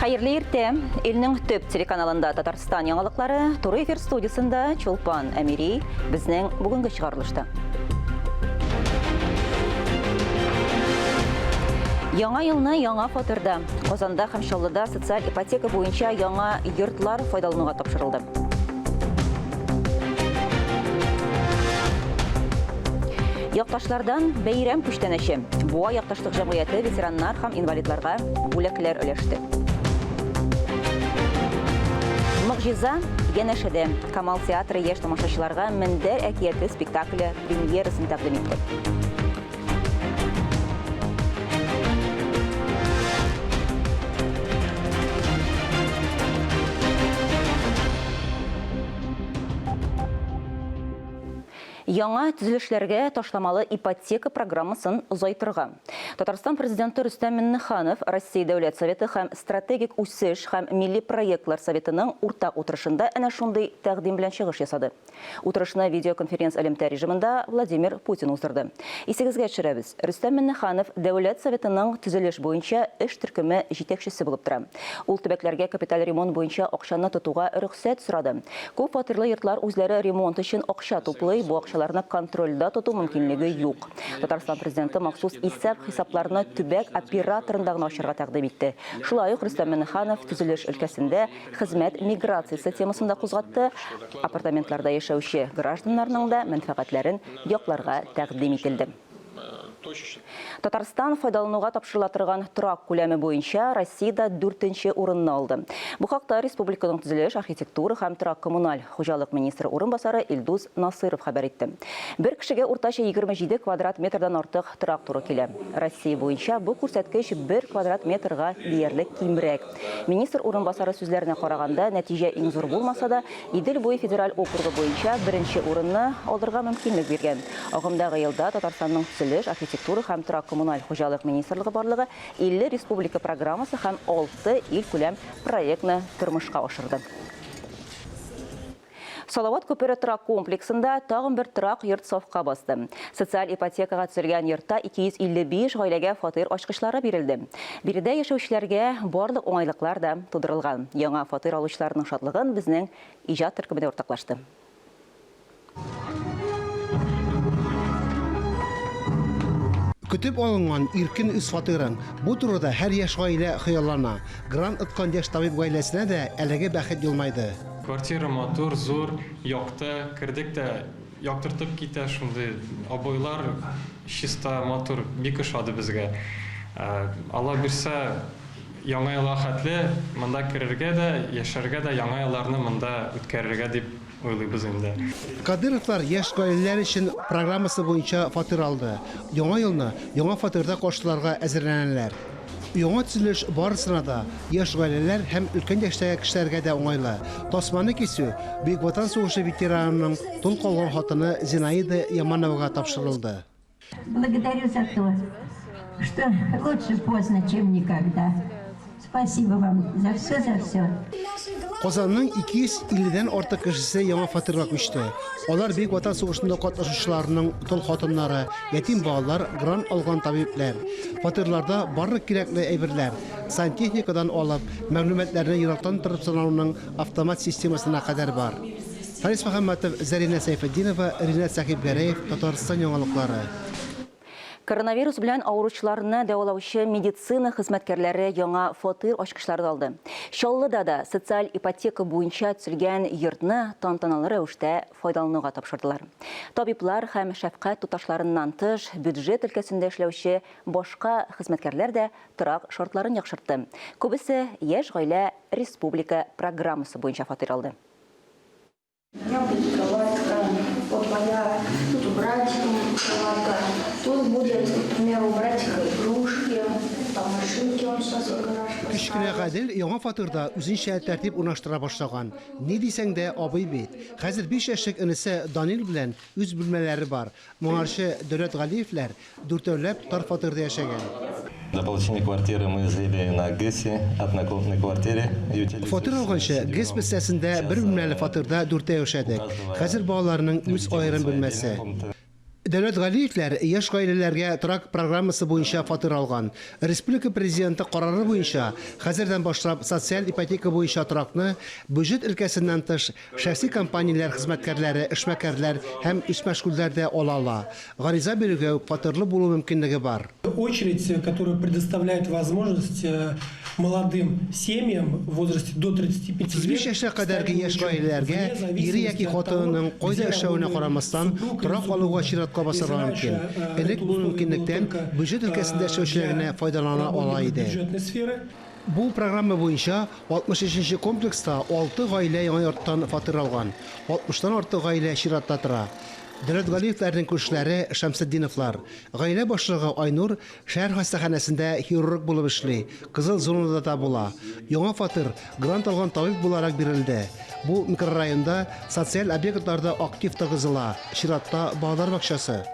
Хәерле иртә. Илнең төп телеканалында Татарстан яңалыклары, туры эфир студиясендә Чулпан Әмири безнең бүгенге чыгарылышта. Яңа елны яңа фатирда. Казанда һәм Чаллыда социаль ипотека буенча яңа йортлар файдалануга тапшырылды. Якташлардан бәйрәм күчтәнәче. Буа якташлык җәмгыяте ветераннар һәм инвалидларга бүләкләр өләште. Могҗиза янәшәдә. Камал театры яшь тамашачыларга Мендәр әкияте спектакле премьерасын тәкъдим итте. Яңа төзелешләргә ташламалы ипотека программасын озайтырга. Татарстан Президенты Рөстәм Миңнеханов Россия Дәүләт Советы һәм Стратегик үсеш һәм милли проектлар советының уртак утырышында әнә шундый тәкъдим белән чыгыш ясады. Утырышны видеоконференц-элемтә режимында Владимир Путин уздырды. Исегезгә төшерәбез, Рөстәм Миңнеханов Дәүләт Советының төзелеш буенча эш төркеме җитәкчесе булып тора. Ул төбәкләргә капиталь ремонт буенча акчаны тотуга рөхсәт сорады. Күп фатирлы йортлар үзләре ремонт өчен акча туплый, бу акчаларны контрольдә тоту мөмкинлеге юк. Татарстан Президенты махсус исәп-хисапларны төбәк операторында гына ачарга тәкъдим итте. Шулай ук Рөстәм Миңнеханов төзелеш өлкәсендә хезмәт миграциясе темасын да кузгатты, апартаментларда яшәүче гражданнарның да мәнфәгатьләрен якларга тәкъдим ителде. Татарстан файдалануга тапшырыла торган торак күләме буенча Россиядә дүртенче урынны алды. Бу хакта республиканың төзелеш, архитектура һәм торак-коммуналь хуҗалык министры урынбасары Илдус Насыйров хәбәр итте. Бер кешегә уртача 27 квадрат метрдан артык торак туры килә. Россия буенча бу күрсәткеч бер квадрат метрга диярлек кимрәк. Министр урынбасары сүзләренә караганда, нәтиҗә иң зур булмаса да, Идел буе федераль округы буенча беренче урынны алырга мөмкинлек биргән. Агымдагы елда Татарстанның Төзелеш, архитектура һәм торак-коммуналь хуҗалык министрлыгы барлыгы 50 республика программасы һәм 6 илкүләм проектны тормышка ашырды. Салават күпере торак комплексында тагын бер торак йорт сафка басты. Социаль ипотекага төзелгән йортта 255 гаиләгә фатир ачкычлары бирелде. Биредә яшәүчеләргә барлык уңайлыклар да тудырылган. Яңа фатир алучыларның шатлыгын безнең иҗат төркеме дә уртаклашты. Көтеп алынган иркен үз фатирың. Бу турыда һәр яшь гаилә хыяллана. Грант откан яшь табиб гаиләсенә дә әлеге бәхет елмайды. Квартира матур, зур, якты, кердек тә яктыртып китә, шундый обойлар чиста, матур, бик ошады безгә. Алла бирсә, Яңа елга хәтле монда керергә дә, яшәргә дә, Яңа елларны монда үткәрергә дип уйлыйбыз инде. Кадыровлар яшь гаиләләр өчен программасы буенча фатир алды. Яңа елны яңа фатирда каршыларга әзерләнәләр. Яңа төзелеш барысына да, яшь гаиләләр һәм өлкән яшьтәге кешеләргә дә уңайлы. Тасманы кисү Бөек Ватан сугышы ветеранының тол калган хатыны Зинаида Ямановага тапшырылды. Благодарю за то, что лучше поздно, чем никогда. Спасибо вам за все, за все. Казанның 250 дән артык кешесе яңа фатирга күчте. Алар Бөек Ватан сугышында катнашучыларның тол хатыннары, ятим балалар, грант алган табибләр. Фатирларда барлык кирәкле әйберләр, сантехникадан алып, мәгълүматларны ерактан торып санауның автомат системасына кадәр бар. Фарис Мөхәммәтов, Зәринә Сәйфетдинова, Ринат Сәхибгәрәев, Татарстан яңалыклары. Коронавирус белән авыручыларны дәвалаучы медицина хезмәткәрләре яңа фатир ачкычларын алды. Чаллыда да социаль ипотека буенча төзелгән йортны тантаналы рәвештә файдалануга тапшырдылар. Табиблар һәм шәфкать туташларыннан тыш, бюджет өлкәсендә эшләүче башка хезмәткәрләр дә торак шартларын яхшыртты. Күбесе Яшь гаилә республика программасы буенча фатир алды. У меня будет кроватка, вот моя, тут у братика кроватка, тут будет, к примеру, у братика игрушки, там машинки он сейчас в гараж Кечкенә Гадел яңа фатирда үзенчә тәртип урнаштыра башлаган. Ни дисәң дә, абый бит. Хәзер биш яшьлек энесе Данил белән үз бүлмәләре бар. Моңарчы Дәүләт Галиевләр дүртәүләп тар фатирда яшәгән. До получения квартиры мы жили на ГЭСе, однокомнатной квартире. Фатир алганчы ГЭС бистәсендә бер бүлмәле фатирда дүртәү яшәдек. Хәзер балаларның үз аерым бүлмәсе. Дәүләтгалиевләр яшь гаиләләргә торак программасы буенча фатир алган. Республика Президенты карары буенча, хәзердән башлап социаль ипотека буенча торакны бюджет өлкәсеннән тыш, шәхси компанияләр хезмәткәрләре, эшмәкәрләр һәм үзмәшгульләр дә ала ала. Гариза бирүгә үк фатирлы булу мөмкинлеге бар. Очередь, которая предоставляет возможность молодым семьям в возрасте до 35 35 лет яшькә кадәрге стать яшь на учет, гаиләләргә вне ире зависимости яки от того, хатынының где кайда эшләвенә работает карамастан, супруг или торак алуга супруга. чиратка Если басарга раньше мөмкин. Элек это бу условие было мөмкинлектән только бюджет өлкәсендә эшләүчеләр для генә файдалана ала работников иде. бюджетной сферы. Бу программа буенча 63 нче комплекста алты гаилә яңа йорттан фатир алган. 60 тан артык гаилә чиратта тора. Дәүләтгалиевләрнең күршеләре Шәмсетдиновлар. Гаилә башлыгы Айнур шәһәр хастаханәсендә хирург булып эшли, кызыл зонада да була. Яңа фатир грант алган табиб буларак бирелде. Бу микрорайонда социаль объектлар да актив торгызыла. Чиратта балалар бакчасы.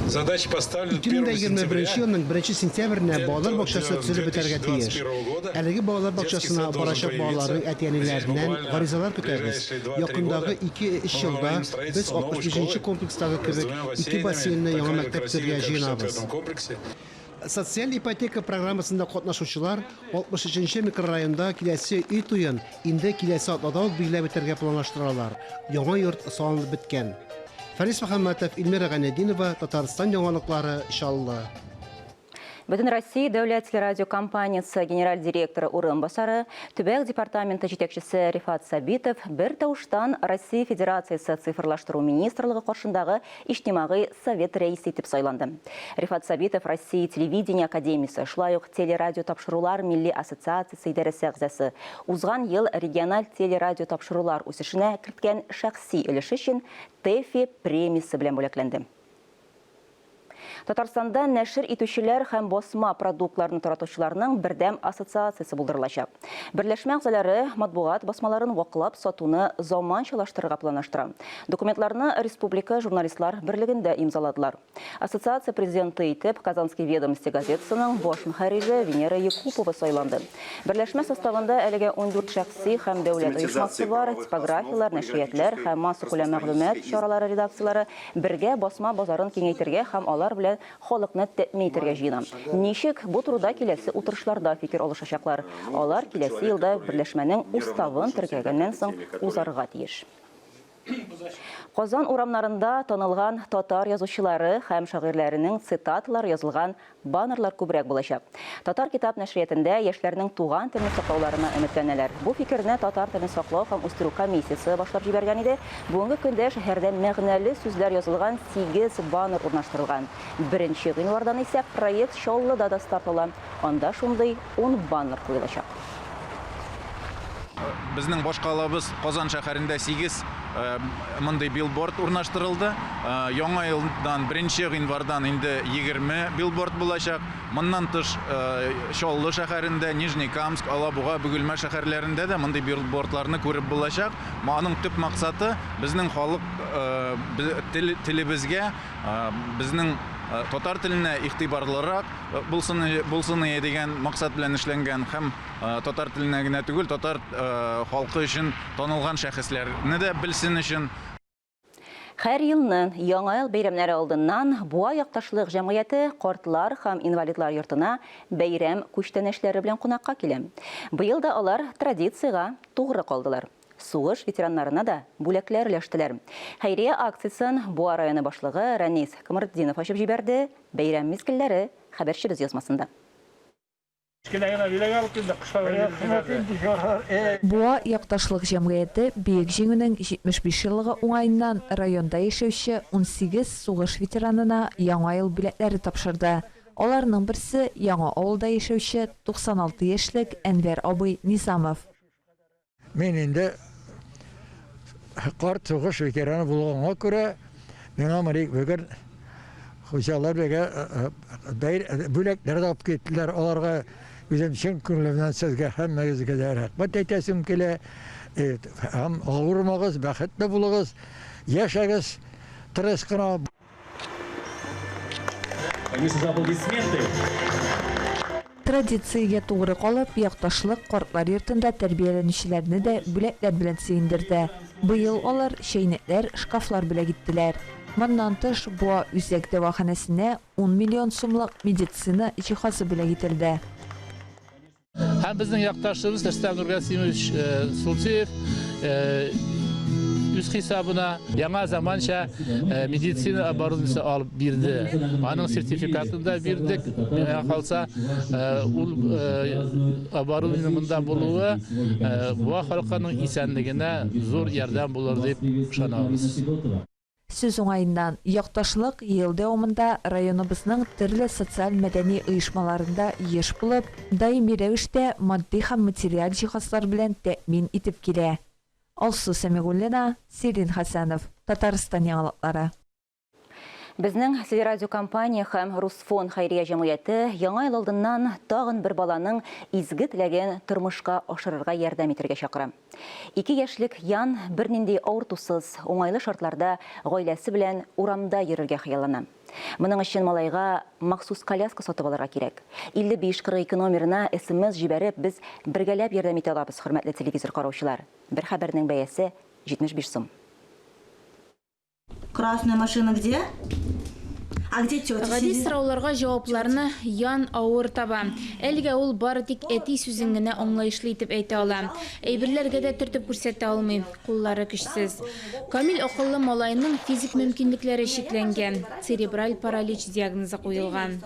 Задача поставлена 1 2021 сентября елның 1 сентябренә балалар бакчасы төзелеп бетәргә тиеш. 2021 года Әлеге балалар детский бакчасына сад должен барачак появиться. балаларның Здесь әти-әниләреннән буквально гаризалар көтәбез. ближайшие 2-3 Якындагы года 2-3 мы елда планируем без строительство новой 65 школы комплекстагы с кебек двумя ике бассейнами, бассейнлы яңа такая же мәктәп төзергә красивая, как җыенабыз. в 65-м комплексе. Социаль ипотека программасында катнашучылар 63 нче микрорайонда киләсе өй туен инде киләсе атнада ук билгеләп үтәргә планлаштыралар. Яңа йорт салынып беткән. Фәрис Мөхәммәтов, Эльмира Гайнетдинова, Татарстан яңалыклары, Чаллы. Бөтенроссия дәүләт телерадиокомпаниясе генераль директоры урынбасары, төбәк департаменты җитәкчесе Рифат Сабитов бер тавыштан Россия Федерациясе цифрлаштыру министрлыгы каршындагы Иҗтимагый совет рәисе итеп сайланды. Рифат Сабитов Россия телевидение академиясе, шулай ук телерадиотапшырулар милли ассоциациясе идарәсе әгъзасы. Узган ел региональ телерадиотапшырулар үсешенә керткән шәхси өлеше өчен ТЭФИ премиясе белән бүләкләнде. Татарстанда нәшер итүчеләр һәм басма продуктларны таратучыларның бердәм ассоциациясе булдырылачак. Берләшмә әгъзалары матбугат басмаларын ваклап сатуны заманчалаштырырга планлаштыра. Документларны республика журналистлар берлегендә имзаладылар. Ассоциация президенты итеп Казанские ведомости газетасының баш мөхәррире Венера Якупова сайланды. Берләшмә составында әлегә 14 шәхси һәм дәүләт оешмасы бар, типографияләр, нәшриятләр һәм массакүләм мәгълүмат чаралары редакцияләре бергә басма базарын киңәйтергә һәм алар белән халыкны тәэмин итәргә җыена. Ничек? Бу турыда киләсе утырышларда фикер алышачаклар. Алар киләсе елда берләшмәнең уставын теркәгәннән соң узарга тиеш. Казан урамнарында танылган татар язучылары һәм шагыйрьләренең цитаталары язылган баннерлар күбрәк булачак. Татар китап нәшриятендә яшьләрнең туган телне саклауларына өметләнәләр. Бу фикерне татар телен саклау һәм үстерү комиссиясе башлап җибәргән иде. Бүгенге көндә шәһәрдә мәгънәле сүзләр язылган сигез баннер урнаштырылган. Беренче гыйнвардан исә проект Чаллыда да старт ала. Анда шундый ун баннер куелачак. Безнең башкалабыз Казан шәһәрендә 8 мондый билборд урнаштырылды. Яңа елдан, 1 гыйнвардан инде 20 билборд булачак. Моннан тыш Чаллы шәһәрендә, Нижнекамск, Алабуга, Бөгелмә шәһәрләрендә дә мондый билбордларны күреп булачак. Аның төп максаты безнең халык телебезгә, безнең татар теленә игътибарлырак булсын, булсын дигән максат белән эшләнгән һәм татар теленә генә түгел, татар халкы өчен танылган шәхесләрне дә белсен өчен. Һәр елны Яңа ел бәйрәмнәре алдыннан Буа якташлык җәмгыяте картлар һәм инвалидлар йортына бәйрәм күчтәнәчләре белән кунакка килә. Быел да алар традициягә тугры калдылар. Сугыш ветераннарына да бүләкләр өләштеләр. Хәйрия акциясен Буа районы башлыгы Рәнис Камартдинов ачып җибәрде. Бәйрәм мизгелләре хәбәрчебез язмасында. Кечкенә генә бүләк алып килдек, кышлар Буа якташлык җәмгыяте Бөек Җиңүнең 75 еллыгы уңаеннан районда яшәүче 18 сугыш ветеранына Яңа ел бүләкләре тапшырды. Аларның берсе, Яңа авылда яшәүче 96 яшьлек Әнвәр абый Низамов. Мин инде карт сугыш ветераны булганга күрә, миңа менә бүген хуҗалар бергә бүләкләр дә алып киттеләр. Аларга үзем чын күңелемнән сезгә һәммәгезгә дә рәхмәт әйтәсем килә. Һәм авырмагыз, бәхетле булыгыз, яшәгез тырыш кына. Аплодисменты. Традициягә тугры калып, якташлык картлар йортында тәрбияләнүчеләрне дә бүләкләр белән сөендерде. Быел алар чәйнекләр, шкафлар бүләк иттеләр. Моннан тыш, Буа үзәк дәваханәсенә ун миллион сумлык медицина җиһазы бүләк ителде. Һәм безнең якташыбыз Рөстәм Нургасимович Султиев үз хисабына яңа заманча медицина оборудованиесе алып бирде. Аның сертификатын да бирдек. Миңа калса, ул оборудование монда булуы Буа халкының исәнлегенә зур ярдәм булыр дип ышанабыз. Сүз уңаеннан, якташлык ел дәвамында районыбызның төрле социаль-мәдәни оешмаларында еш булып, даими рәвештә матди һәм материаль җиһазлар белән тәэмин итеп килә. Алсу Сәмигуллина, Сирин Хәсәнов, Татарстан яңалыклары. Безнең телерадиокомпания һәм Русфон хәйрия җәмгыяте Яңа ел алдыннан тагын бер баланың изге теләген тормышка ашырырга ярдәм итәргә чакыра. Ике яшьлек Ян бернинди авыртусыз, уңайлы шартларда гаиләсе белән урамда йөрергә хыяллана. Моның өчен малайга махсус коляска сатып алырга кирәк. 55 42 номерына смс җибәреп, без бергәләп ярдәм итә алабыз, хөрмәтле телевизор караучылар. Бер хәбәрнең бәясе 75 сум. Красная машина где? А где тетя Гади сидит? сорауларга җавапларны Ян авыр таба. Әлегә ул бары тик әти сүзен генә аңлаешлы итеп әйтә ала. Әйберләргә дә төртеп күрсәтә алмый, куллары көчсез. Камил акыллы малайның физик мөмкинлекләре чикләнгән, церебраль паралич диагнозы куелган.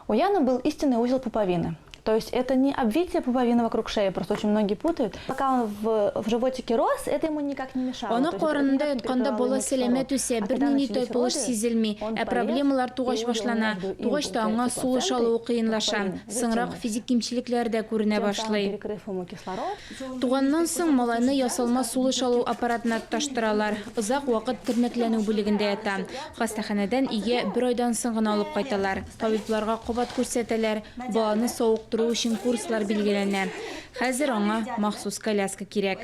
У Яны был истинный узел пуповины. То есть это не обвитие пуповины вокруг шеи, просто очень многие путают. Пока он в, в животике рос, это ему никак не мешало. Ана карынында ятканда бала сәламәт үсә, бернинди тайпылыш сизелми, ә проблемалар тугач башлана. Тугач та аңа сулыш алуы кыенлаша, соңрак физик кимчелекләр дә күренә башлый. Туганнан соң малайны ясалма сулыш алу аппаратына тоташтыралар. Озак вакыт тернәкләнү бүлегендә ята. Хастаханәдән өйгә бер айдан соң гына алып кайталар. Табибларга кабат күрсәтәләр, баланы савыктыру өчен курслар билгеләнә. Хәзер аңа махсус коляска кирәк.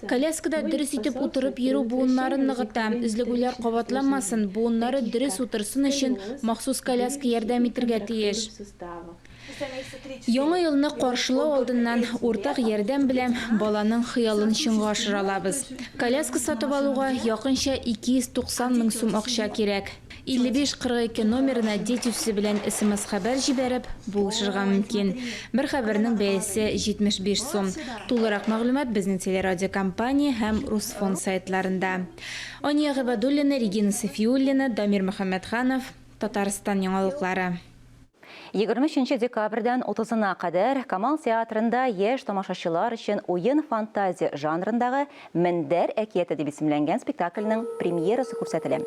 Коляскада дөрес итеп утырып йөрү буыннарын ныгыта. Өзлегүләр кабатланмасын, буыннары дөрес утырсын өчен махсус коляска ярдәм итергә тиеш. Яңа елны каршылау алдыннан уртак ярдәм белән баланың хыялын чынга ашыра алабыз. Коляска сатып алуга якынча 290 мең сум акча кирәк. 55 42 номерына Дети сүзе белән смс-хәбәр җибәреп, булышырга мөмкин. Бер хәбәрнең бәясе 75 сум. Тулырак мәгълүмат безнең телерадиокомпания һәм Русфонд сайтларында. Ания Гыйбадуллина, Регина Сафиуллина, Дамир Мөхәммәтханов, Татарстан яңалыклары. 23 декабрьдән 30-ына кадәр Камал театрында яшь тамашачылар өчен уен-фантазия жанрындагы Мендәр әкияте дип исемләнгән спектакльнең премьерасы күрсәтелә.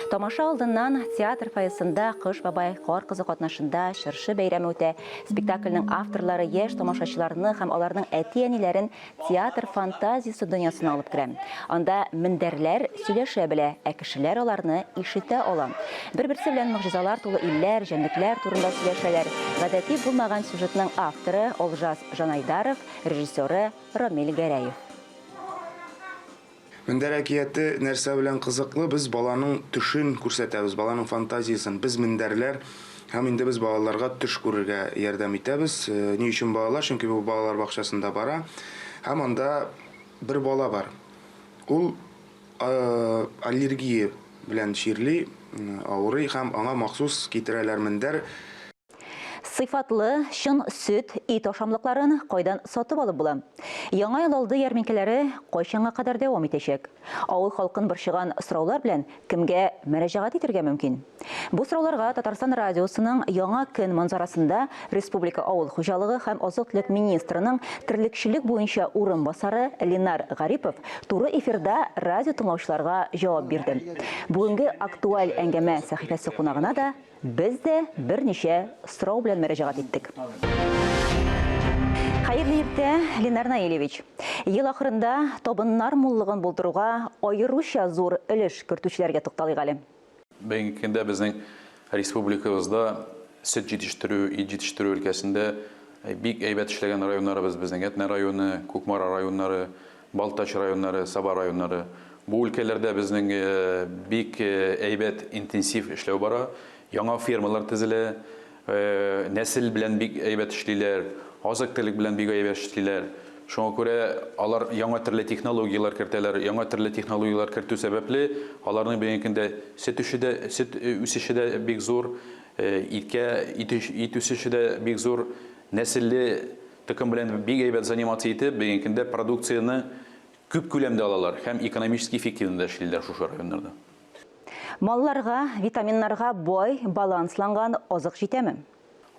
Тамаша алдыннан театр фойесында Кыш бабай, Кар кызы катнашында чыршы бәйрәме үтә. Спектакльнең авторлары яшь тамашачыларны һәм аларның әти-әниләрен Театр фантазиясе дөньясына алып керә. Анда мендәрләр сөйләшә белә, ә кешеләр аларны ишетә ала. Бер-берсе белән могҗизалар тулы илләр, җәнлекләр турында сөйләшәләр. Гадәти булмаган сюжетның авторы, Олжас Жанайдаров, режиссеры, Рамил Гәрәев. Мендәр әкияте нәрсә белән кызыклы, без баланың төшен күрсәтәбез, баланың фантазиясен. Без мендәрләр һәм инде без балаларга төш күрергә ярдәм итәбез. Ни өчен балалар? Чөнки бу балалар бакчасында бара. Һәм анда бер бала бар. Ул аллергия белән чирли, авырый һәм аңа махсус китерәләр мендәр. Сыйфатлы, чын сөт, ит ашамлыкларын кайдан сатып алып була? Яңа ел алды ярминкәләре кайчанга кадәр дәвам итәчәк? Авыл халкын борчыган сораулар белән кемгә мөрәҗәгать итәргә мөмкин? Бу сорауларга Татарстан радиосының Яңа көн манзарасында республика авыл хуҗалыгы һәм азык-төлек министрының терлекчелек буенча урынбасары Ленар Гарипов туры эфирда радио тыңлаучыларга җавап бирде. Бүгенге актуаль әңгәмә сәхифәсе кунагына да Без дә берничә сорау белән мөрәҗәгать иттек. Хәерле иртә, Ленар Наилевич. Ел ахырында табыннар муллыгын булдыруга аеруча зур өлеш кертүчеләргә тукталыйк әле. Бүгенге көндә безнең республикабызда сөт җитештерү, ит җитештерү өлкәсендә бик әйбәт эшләгән районнарыбыз безнең Әтнә районы, Кукмара районнары, Балтач районнары, Саба районнары. Бу өлкәләрдә безнең бик әйбәт интенсив эшләү бара. Яңа фермалар төзелә, нәсел белән бик әйбәт эшлиләр, азык-төлек белән бик әйбәт эшлиләр. Шуңа күрә алар яңа төрле технологияләр кертәләр. Яңа төрле технологияләр кертү сәбәпле, аларның бүгенге көндә сөт үше дә, сөт үсеше дә бик зур, иткә, ит, ит үсеше дә бик зур. Нәселле токым белән бик әйбәт заниматься итеп, бүгенге көндә продукцияне күп күләмдә алалар һәм экономически эффективно да эшлиләр шушы районнарда. Малларга витаминнарга бай, балансланган азык җитәме?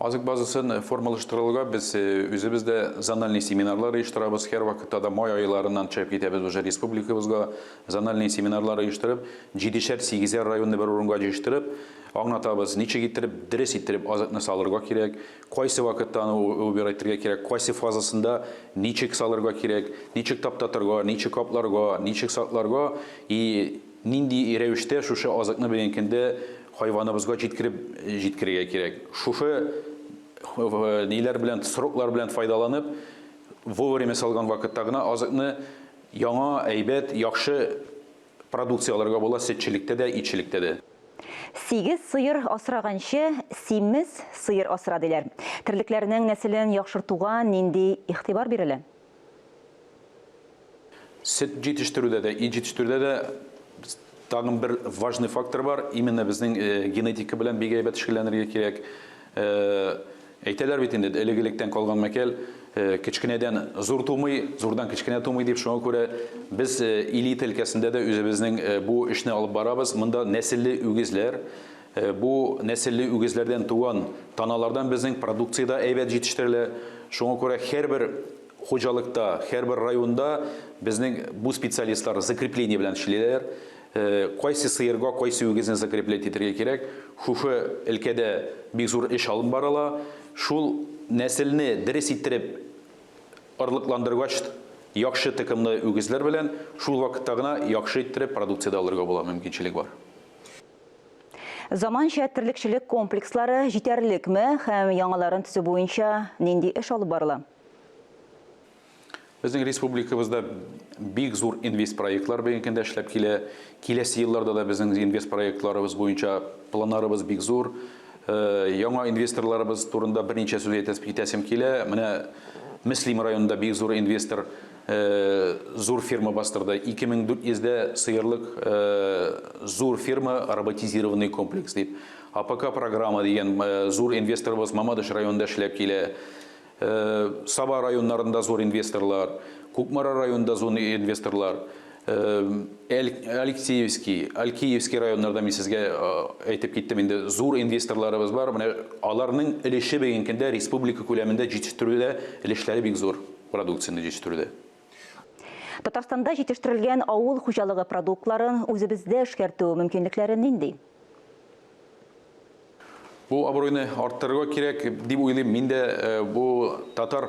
Азык базасын формалаштырылуга без үзебез дә зональный семинарлар оештырабыз. Һәрвакытта да май айларыннан чыгып китәбез уже республикабызга. Зональный семинарлар оештырып, җидешәр, сигезәр районны бер урынга җыештырып, аңлатабыз, ничек иттереп, дөрес иттереп азыкны салырга кирәк, кайсы вакытта аны убирать итәргә кирәк, кайсы фазасында ничек салырга кирәк, ничек таптатырга, ничек капларга, ничек сакларга и Нинди рәвештә шушы азыкны бүгенге көндә хайваныбызга җиткереп җиткерергә кирәк? Шушы ниләр белән, сроклар белән файдаланып, вовремя салган вакытта гына азыкны яңа, әйбәт, яхшы продукция алырга була сөтчелектә дә, итчелектә дә. Сигез сыер асраганчы, симез сыер асра, диләр. Терлекләрнең нәселен яхшыртуга нинди игътибар бирелә? Сөт җитештерүдә дә, ит җитештерүдә дә тагын бер важный фактор бар. Именно безнең генетика белән бик әйбәт шөгыльләнергә кирәк. Әйтәләр бит инде, элек-электән калган мәкаль, кечкенәдән зур тумый, зурдан кечкенә тумый дип. Шуңа күрә без элита өлкәсендә дә үзебезнең бу эшне алып барабыз. Монда нәселле үгезләр, бу нәселле үгезләрдән туган таналардан безнең продукция дә әйбәт җитештерелә. Шуңа күрә һәрбер Хуҗалыкта, һәрбер районда безнең бу специалистлар закрепление белән эшлиләр. Кайсы сыерга, кайсы үгезне закреплять итәргә кирәк, шушы өлкәдә бик зур эш алып барыла. Шул нәселне дөрес иттереп орлыкландыргач, яхшы токымлы үгезләр белән, шул вакытта гына яхшы иттереп продукция дә алырга була, мөмкинчелек бар. Заманча терлекчелек комплекслары җитәрлекме һәм яңаларын төзү буенча нинди эш алып барыла? Безнең республикабызда бик зур инвестпроектлар бүгенге көндә эшләп килә. Киләсе елларда да безнең инвестпроектларыбыз буенча планнарыбыз бик зур. Яңа инвесторларыбыз турында берничә сүз әйтәсем китәсем килә. Менә Мөслим районында бик зур инвестор зур фирма бастырды. 2400 дә сыерлык зур фирма, роботизированный комплекс дип. АПК программа дигән зур инвесторыбыз Мамадыш районында эшләп килә. Саба районнарында зур инвесторлар, Кукмара районында зур инвесторлар, Алексеевский, Алькеевский районнарда мин сезгә әйтеп киттем инде, зур инвесторларыбыз бар. Менә аларның өлеше бүгенге көндә республика күләмендә җитештерүдә өлешләре бик зур, продукцияне җитештерүдә. Татарстанда җитештерелгән авыл хуҗалыгы продуктларын үзебездә эшкәртү мөмкинлекләре нинди? Бу абруйны арттырырга кирәк дип уйлыйм. Мин дә бу татар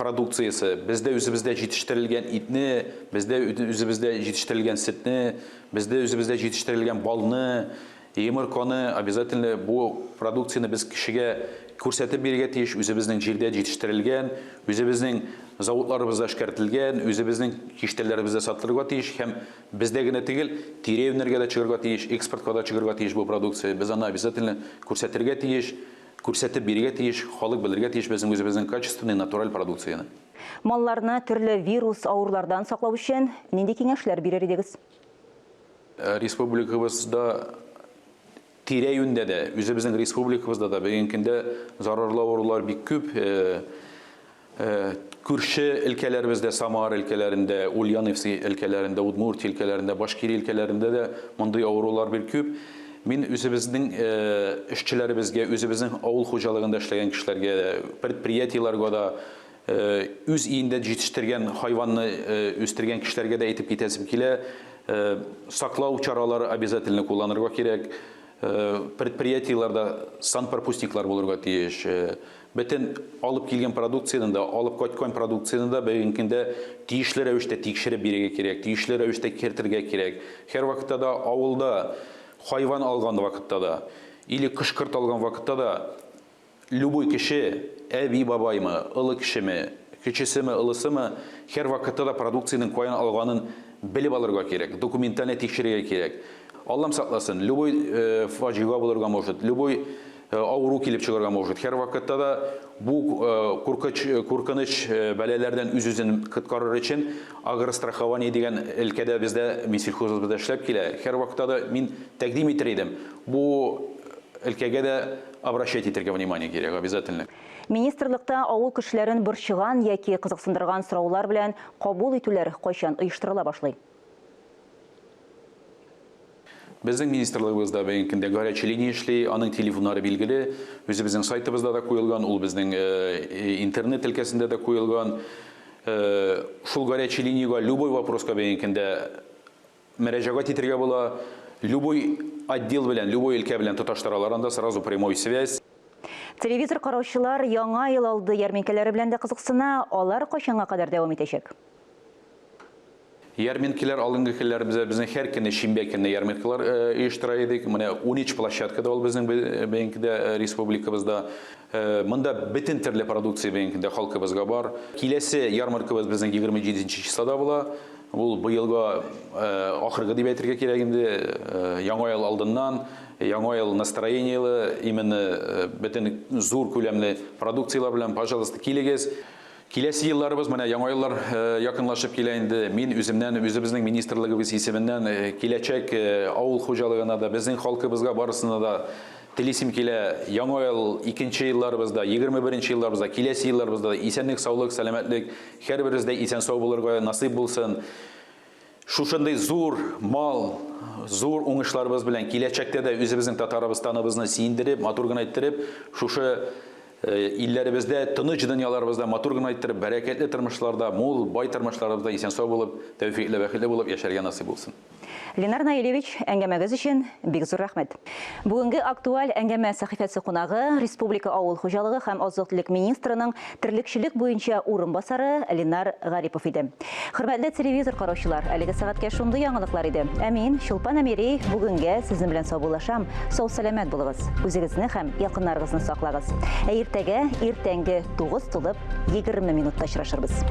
продукциясе, бездә үзебездә җитештерелгән итне, бездә үзебездә җитештерелгән сөтне, бездә үзебездә җитештерелгән балны, йомырканы обязательно бу продукцияне без кешегә күрсәтеп бирергә тиеш, үзебезнең җирдә җитештерелгән, үзебезнең заводларыбызда эшкәртелгән, үзебезнең киштәләребездә сатылырга тиеш һәм Бездә генә түгел, тирә-юньнәргә дә чыгарга тиеш, экспортка да чыгарга тиеш бу продукция. Без аны обязательно күрсәтергә тиеш, күрсәтеп бирергә тиеш, халык белергә тиеш безнең үзебезнең качественный, натураль продукцияне. Малларны төрле вирус авырулардан саклау өчен нинди киңәшләр бирер идегез? Республикабызда Тирә-юньдә дә, үзебезнең республикабызда да бүгенге көндә зарарлы авырулар бик күп. Күрше өлкәләребездә, Самара өлкәләрендә, Ульяновский өлкәләрендә, Удмуртия өлкәләрендә, Башкирия өлкәләрендә дә мондый авырулар бик күп. Мин үзебезнең эшчеләребезгә, үзебезнең авыл хуҗалыгында эшләгән кешеләргә дә, предприятиеләргә дә, үз өендә җитештергән хайванны үстергән кешеләргә дә әйтеп китәсем килә, саклау чаралары обязательно кулланырга кирәк. Предприятиеләрдә санпропускниклар булырга тиеш. Бөтен алып килгән продукцияне дә, алып кайткан продукцияне дә бүгенге көндә тиешле рәвештә тикшереп бирергә кирәк, тиешле рәвештә кертергә кирәк. Һәрвакытта да авылда хайван алган вакытта да, или кош-корт алган вакытта да Любой кеше, әби-бабаймы, олы кешеме, кечесеме, олысымы, һәрвакытта да продукциянең каян алганын белеп алырга кирәк, документально тикшерергә кирәк. Аллам сакласын, любой фаҗига булырга может, любой авыру килеп чыгарга может. Һәрвакытта да бу куркыч, куркыныч бәлаләрдән үз-үзен коткарыр өчен агрострахование дигән өлкәдә бездә Минсельхозыбызда эшләп килә. Һәрвакытта да мин тәкъдим итер идем, бу өлкәгә дә обращать итәргә внимание кирәк обязательно. Министрлыкта авыл кешеләрен борчыган яки кызыксындырган сораулар белән кабул итүләр кайчан оештырыла башлый? Безнең министрлыгыбызда бүгенге көндә горячая линия эшли, аның телефоннары билгеле, үзебезнең сайтыбызда да куелган, ул безнең интернет өлкәсендә дә куелган. Шул горячая линиягә любой вопроска бүгенге көндә мөрәҗәгать итергә була. Любой отдел белән, любой өлкә белән тоташтыралар анда, сразу прямой связь. Телевизор караучылар Яңа ел алды ярминкәләре белән дә кызыксына, алар кайчанга кадәр дәвам итәчәк? Ярминкәләр алдынгы көннәребездә безнең һәр көнне шимбә көнне ярминкәләр оештыра идек. Менә 13 площадкада ул безнең бүгенге республикабызда. Монда бөтен төрле продукция бүгенге көндә халкыбызга бар. Киләсе ярмаркабыз безнең 27 числода була. Ул быелга ахыргы дип әйтергә кирәк инде. Яңа ел алдыннан, яңа ел настроениеле, именно бөтен зур күләмле продукцияләр белән, пожалуйста, килегез. Киләсе елларыбыз, менә яңа еллар якынлашып килә инде. Мин үземнән, үзебезнең министрлыгыбыз исеменнән киләчәк авыл хуҗалыгына да, безнең халкыбызга барысына да телисем килә. Яңа ел, икенче елларыбызда, 21 елларыбызда, киләсе елларыбызда да исәнлек, саулык, сәламәтлек, һәрберебездә исән-сау булырга насыйп булсын. Шушындый зур мал, зур уңышларыбыз белән киләчәктә дә үзебезнең Татарыбыстаныбызны сөендереп, матур гына иттереп, шушы илләребездә, тыныч дөньяларыбызда матур гына иттереп, бәрәкәтле тормышларда, мул, бай тормышларыбызда исән-сау булып, тәүфыйклы, бәхетле булып яшәргә насыйп булсын. Ленар Наилевич, әңгәмәгез өчен бик зур рәхмәт. Бүгенге актуаль әңгәмә сәхифәсе кунагы, республика авыл хуҗалыгы һәм азык-төлек министрының терлекчелек буенча урынбасары Ленар Гарипов иде. Хөрмәтле телевизор караучылар, әлеге сәгатькә шундый яңалыклар иде. Ә мин, Чулпан Әмири, бүгенгә сезнең белән саубуллашам. Сау-сәламәт булыгыз. Үзегезне һәм якыннарыгызны саклагыз. Ә иртәгә иртәнге 9 тулып 20 минутта очрашырбыз.